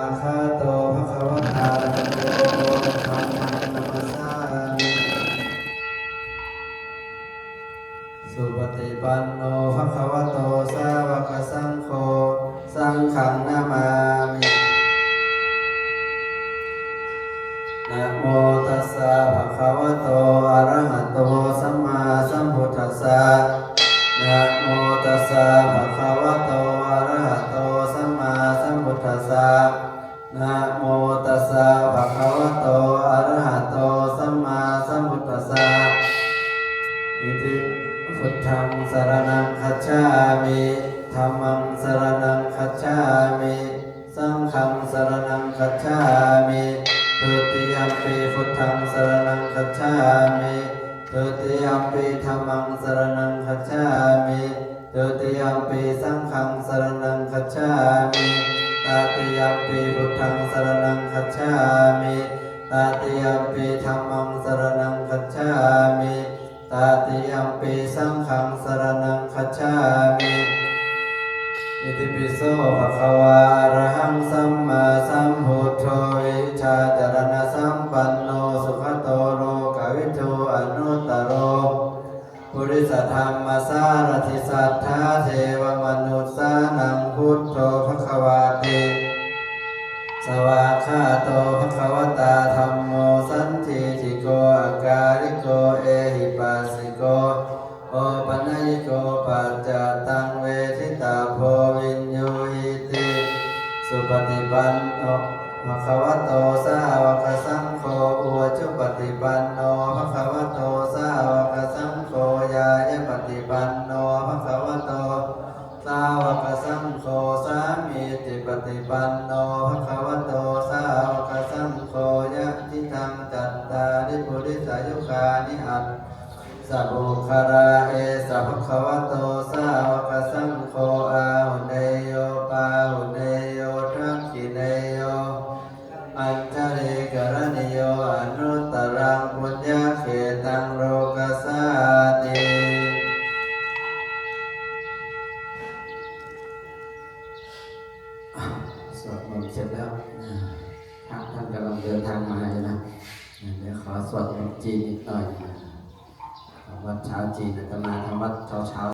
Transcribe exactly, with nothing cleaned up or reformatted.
Svākkhāto bhagavatā dhammo, dhammaṃ namassāmi. Supaṭipanno bhagavato sāvakasaṅgho, saṅghaṃ namāmi. Namo tassa bhagavato arahato sammāsambuddhassa. Namo tassa bhagavato arahato sammāsambuddhassa. Namo tassa bhagavato arahato sammāsambuddhassa. Iti buddhaṃ saraṇaṃ gacchāmi, dhammaṃ saraṇaṃ gacchāmi, saṅghaṃ saraṇaṃ gacchāmi. Dutiyampi buddhaṃ saraṇaṃ gacchāmi, dutiyampi dhammaṃ saraṇaṃ gacchāmi, dutiyampi saṅghaṃ saraṇaṃ gacchāmi, tatiyampi buddhaṃ saraṇaṃ gacchāmi, tatiyampi dhammaṃ saraṇaṃ gacchāmi, tatiyampi saṅghaṃ saraṇaṃ gacchāmi. Itipi so bhagavā arahaṃ sammāsambuddho vijjācaraṇasampanno sugato lokavidū anuttaro purisadammasārathi satthā devamanussānaṃ buddho bhagavāti. Svākkhāto bhagavatā dhammo sandiṭṭhiko akāliko ehipassiko opanayiko paccattaṃ veditabbo viññūhīti. Supaṭipanno bhagavato sāvakasaṅgho, ujupaṭipanno bhagavato sāvakasaṅgho, ñāyapaṭipanno bhagavato sāvakasaṅgho, sāmīcipaṭipanno bhagavato sāvakasaṅgho, yadidaṃ cattāri purisayugāni aṭṭha purisapuggalā, esa bhagavato sāvakasaṅgho, āhuneyyo pāhuneyyo dakkhiṇeyyo añjalikaraṇīyo anuttaraṃ puññakkhettaṃ lokassāti. สวดมนต์เสร็จแล้ว พระท่านกำลังเดินทางมาอยู่นะ เดี๋ยวขอสวดมนต์จีนนิดหน่อยนะ ทำวัดเช้าจีน อาตมาทำวัดเช้าๆ